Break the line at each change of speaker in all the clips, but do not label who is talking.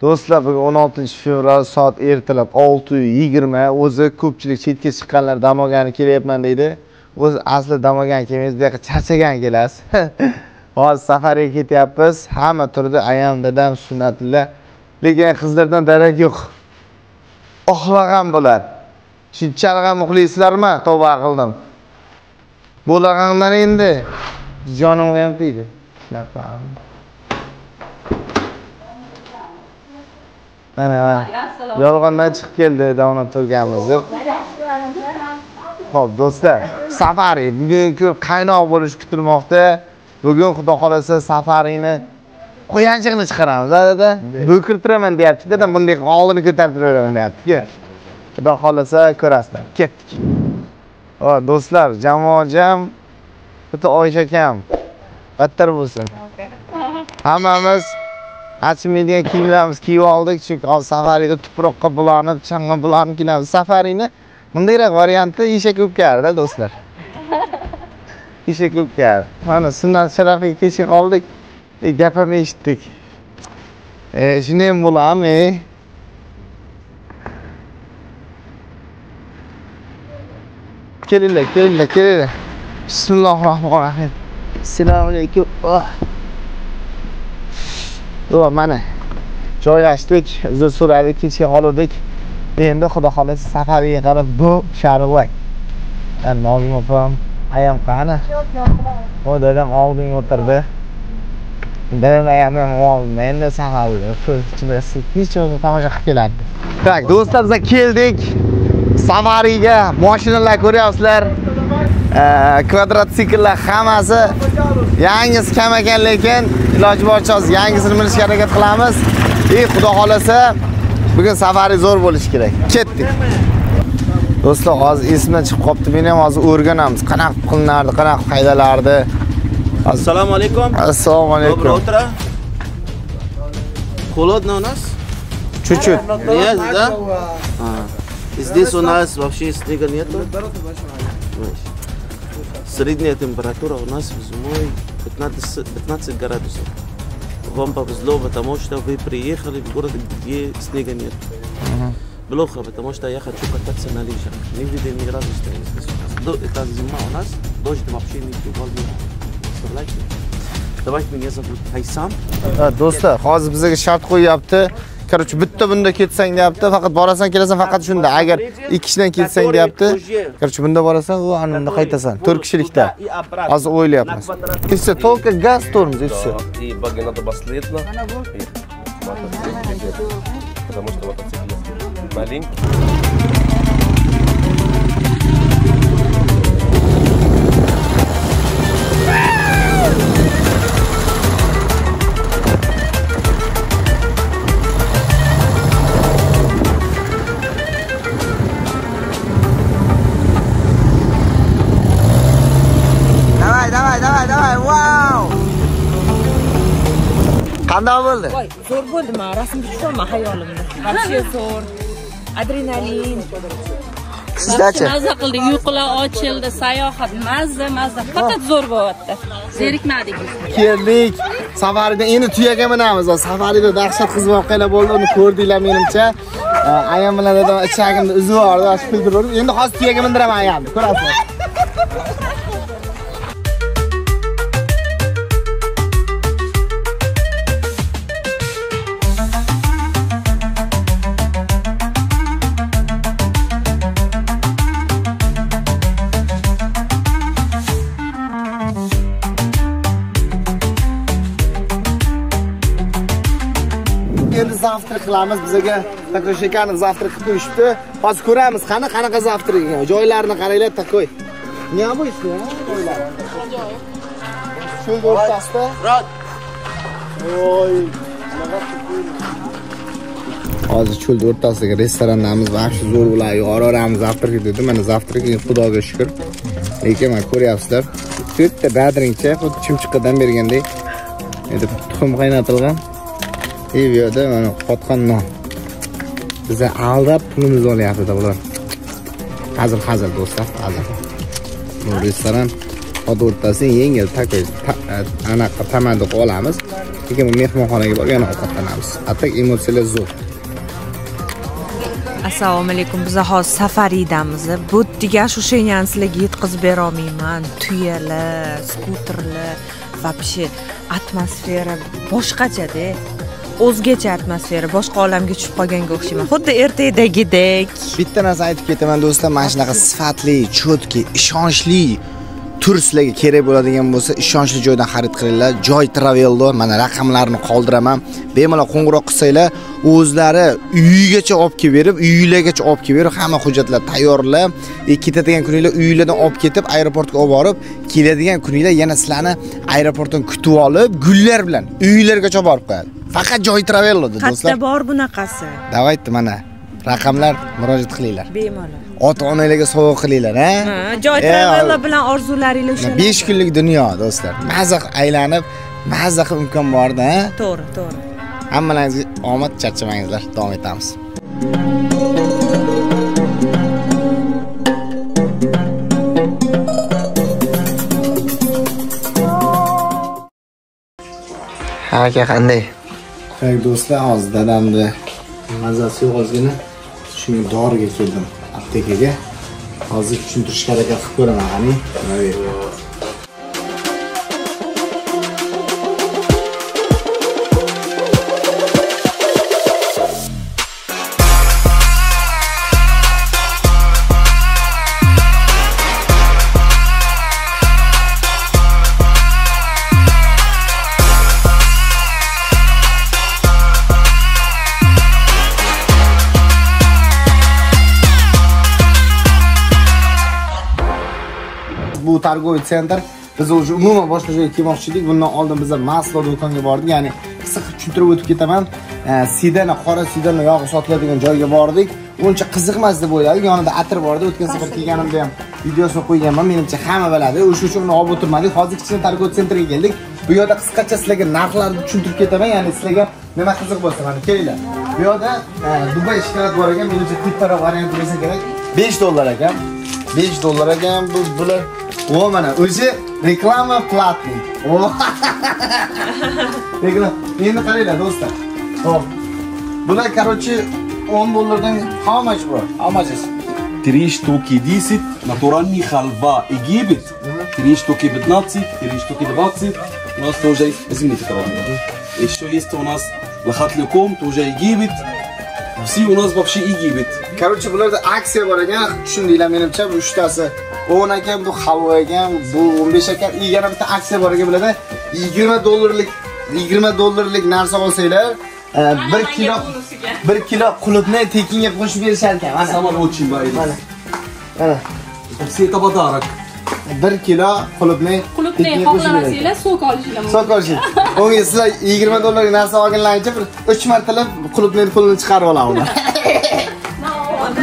Do'stlar, bugun 16 fevral, soat ertalab 6:20. O'zi ko'pchilik chetga chiqqanlar dam olgani kelyapman deydi. O'zi asli dam olgani kelmaysiz, bu yoqqa charchagan kelasiz. Hozir safarga ketyapmiz. Hamma turdi, ayam, dadam, Sunnatilla. Lekin qizlardan darak yo'q. Uxlagan bular. Shunchalik ham uxlaysizlarmi? Tavba qildim. Bo'lag'andan endi jonimga ham tegdi. Mana mana. Yolg'ondan chiqib keldi, davlat turganmiz yo'q. Xo'p, do'stlar, safari bugun ko'p qaynoq bo'lishi kutilmoqda. Bugun xudo xolasa safarini qo'yanchiqni chiqaramiz, dada. Bo'kirtiraman deyapti, dadam bunday oldini ko'tarib turaveraman deyapti. Xudo xolasa ko'rasizlar. Ketdik. O, do'stlar, jamoa jam, bitta Oysha akam. Battar bo'lsin. Hammamiz achinmaydigan kiyimlarimizni kiyib oldik, chunki hozir safarida tuproqqa bulanib, changga bulanib kelamiz. Safarini bundayroq varianti eshak o'pkarda, do'stlar. Eshak o'pkar. Mana sunnat sharafiga kechga qoldik. Gap ham eshitdik. Shunday ham bo'ladimi? Kelinglar, kelinglar, kelinglar. Bismillahirrohmanirrohim. Assalomu alaykum. Oh. Oh, mana joylashdik, uzr so'radik, kechga qoldik. Endi xudo xolasa safariga qarab bu sharvak. Nozim opam, ayam qani? O dadam oldinga o'tirdi. Dadam ayamni oldinda endi safarga hech o'zi tomosha qilib keladi. Так, do'stlar, biz keldik. Safariga mashinalar ko'ryapsizlar. Kvadrotsikllar hammasi yangisi kam ekan, lekin iloji boricha hozir yangisini minishga harakat qilamiz. Xudo xolasa bugun safari zo'r bo'lishi kerak. Ketdik. Do'stlar, hozir esimdan chiqib qolibdi. Men ham hozir o'rganamiz, qanaqa qilinardi, qanaqa haydalardi.
Assalomu alaykum.
Assalomu alaykum.
Доброе утро. Холодно у нас?
Чуть-чуть.
Нет, да? Здесь у нас вообще снега нету. Средняя температура у нас зимой 15 градусов. Вам повезло, потому что вы приехали в город, где снега нет. Плохо, потому что я хочу кататься на лыжах. Не видел ни разу снега здесь. Это зима у нас, дождь вообще не бывал. Представляете? Давайте, меня зовут Хайсам.
Do'stlar, hozir bizga shart qo'yyapti. Короче, bitta bunda ketsang deyapti, faqat borasan, kelasan faqat shunda. Agar ikki kishidan ketsang deyapti. Короче, bunda borasan, u ana unda qaytasan. 4 kishilikda. Hozir o'ylayapmiz. И все, только газ тормоз, и все.
И баги надо последно. Потому что мотоцикл маленький.
Давай, давай, vau! Qanday bo'ldi?
Voy, zo'r bo'ldi, men rasmga tusholman hayolimda. Вообще zo'r. Adrenalin.
Sizlarchi?
Mazza qildik, uyqular ochildi, sayohat mazza, mazza. Faqat zo'r bo'lyapti. Zerikmadik.
Keldik. Safarida endi tuyaga minamiz. Safarida dahshat qiziq voqealar bo'ldi, uni ko'rdinglar menimcha. Ayam bilan dadam ichagimni uzib yubordi, shu kuldirib. Endi hozir tuyaga mindiraman ayamni, ko'rasizlar. Endi завтрак qilamiz. Bizga такой шикарный завтрак qilib qo'yishibdi. Hozir ko'ramiz, qani qanaqa завтрак ekan. Joylarini qaranglar, такой необычный, ha, joylar. Cho'l o'rtasida. Voy, hozir cho'l o'rtasidagi restorandamiz, вообще zo'r bo'ladi. Yoraveramiz завтрак dedi. Mana завтрак, xudoga shukr. Lekin mana ko'ryapsizlar, to'rtta badringcha, xuddi chimchiqadan bergandek. Endi tuxum qaynatilgan. Bu yerda mana qotgan non. Bizni aldab pulimizni olyapti bular. Hazil, hazil do'stlar, hazil. Bu restoran O'rtasini yengil takoy anaqa tamanda qilib olamiz. Keyin mehmonxonaga borib yana ovqatlanamiz. Atak emotsiyalar zo'r.
Assalomu alaykum. Biz hozir safaridamiz. Bu degan ощущениeni sizlarga yetkazib bera olmayman. Tuyalar, skuterlar, вообще atmosfera boshqacha-da. O'zgacha atmosfera, boshqa olamga tushib qolganga o'xshayman. Xuddi ertakdagidek.
Bitta narsa aytib ketaman do'stlar, mana shunaqa sifatli, cho'tki, ishonchli tur sizlarga kerak bo'ladigan bo'lsa, ishonchli joydan xarid qilinglar. Joy Travel'da mana raqamlarini qoldiraman. Bemalol qo'ng'iroq qilsanglar, o'zlari uyigacha olib kelib berib, uylargacha olib kelib berib, hamma hujjatlar tayyorlab, ketadigan kuninglar uylardan olib ketib, aeroportga olib borib, keladigan kuninglar yana sizlarni aeroportdan kutib olib, gullar bilan uylargacha borib qo'yadi. Faqat Joy Travel'da do'stlar.
Qayerda bor bunaqasi?
Давайте mana raqamlar murojaat qilinglar.
Bemalol.
Ota-onalarga sovg'a qilinglar, ha?
Ha, Joy Travel bilan orzularingiz ushaladi.
5 kunlik dunyo do'stlar. Mazza qilib aylanib, mazza qilib imkon borda, ha?
To'g'ri, to'g'ri.
Hammalaringizga omad, charchamangizlar. Davom etamiz. Aka qanday? Tak do'stlar, hozir dadamni mazasi yo'q ozgina. Shunga doriga keldim aptekaga. Hozir tushuntirishga harakat qilib ko'raman, qani. Bu торговый центр biz уже umuman boshqa joyga kelmoqchi edik. Bundan oldin biz Maslo do'konga bordik. Ya'ni qisqa tushuntirib o'tib ketaman. Sidana, qora sidana yog'i sotiladigan joyga bordik. Uncha qiziq emas deb o'yladik. Yonida atir bor edi. O'tgan safar kelganimda ham videosini qo'yganman. Menimcha hamma biladi. O'sha uchun uni olib o'tirmadik. Hozir kichkina торговый центрga keldik. Bu yerda qisqacha sizlarga narxlarni tushuntirib ketaman. Ya'ni sizlarga nima qiziq bo'lsa, mana kelinglar. Bu yerda Dubay shokolad bor ekan. Menimcha teparoq varianti bo'lsa kerak. 5 dollar ekan. 5 dollar ekan bu bular. O mana o'zi reklama platniy. O. Reklama. Endi qaranglar do'stlar. Xo'p. Bular короче 10 dollardan how much bro? How much is?
3 штуки 10, натуральный халва Египет. 3 штуки 15, 3 штуки 20. У нас тоже есть, извините, пожалуйста. Еще есть у нас лохат леком, тоже Египет. Все у нас вообще Египет.
Короче, bularda aksiya bor ekan, tushundinglar menimcha bu uchtasi 10 ekan, bu halvo ekan, bu 15 ekan. Yana bitta aksiya bor ekan bularda 20 dollarlik 20 dollarlik narsa olsanglar, 1 kilo qulupni tekinga qo'shib berishar ekan. Mana
самый лучший
mana. Mana.
Все это подарок.
1 kilo qulupni
xohlamasanglar sok olishinglar mumkin.
Sok olishing. Unga sizlar 20 dollarlik narsa olganlaringcha bir 3 martalab qulupni pulini chiqarib oladi ular.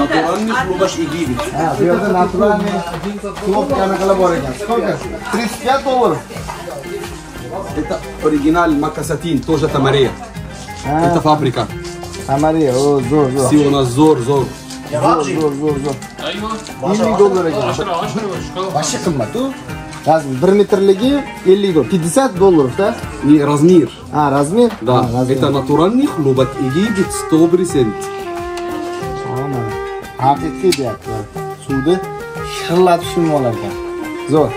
Натуральный хлопок Египет.
Ha, bu yerda натуральный хлопок qanaqa bor ekan. Сколько? 35 долларов.
Это оригинал Макасатин, тоже Тамария. Это фабрика.
Тамария, о, zo'r, zo'r.
Все у нас zo'r, zo'r.
Zo'r, zo'r, zo'r, zo'r. 50 dollar ekan. Вообще qimmat u. Размер 1 metrligi 50 dollar. 50 долларов, да?
Не, размер.
А, размер?
Да, это натуральный хлопок Египет 100%.
Haqiqiy deyapti. Suvni shirlatib shimib olar ekan. Zo'r.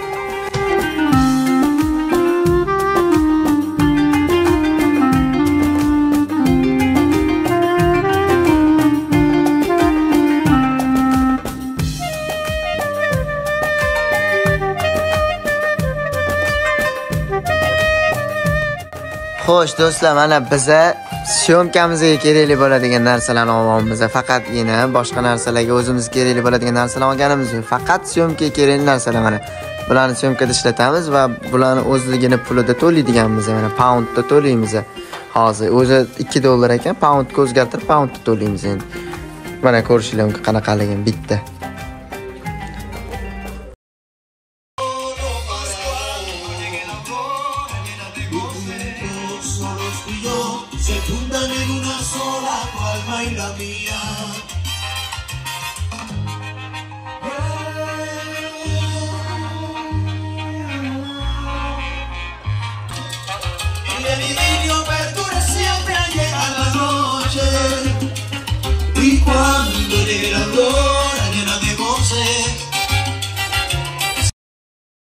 Xo'sh do'stlar, mana biza syomkamizga kerakli bo'ladigan narsalarni olyapmiz. Faqatgina boshqa narsalarga o'zimizga kerakli bo'ladigan narsalarni olganimiz yo'q. Faqat syomkaga kerakli narsalar mana. Bularni syomkada ishlatamiz va bularni o'zligini pulida to'laydiganmiz. Mana poundda to'laymiz. Hozir o'zi 2 dollar ekan, poundga o'zgartirib poundda to'laymiz endi. Mana ko'rishinglar mumkin qanaqaligini bitta.
Quando nell'amore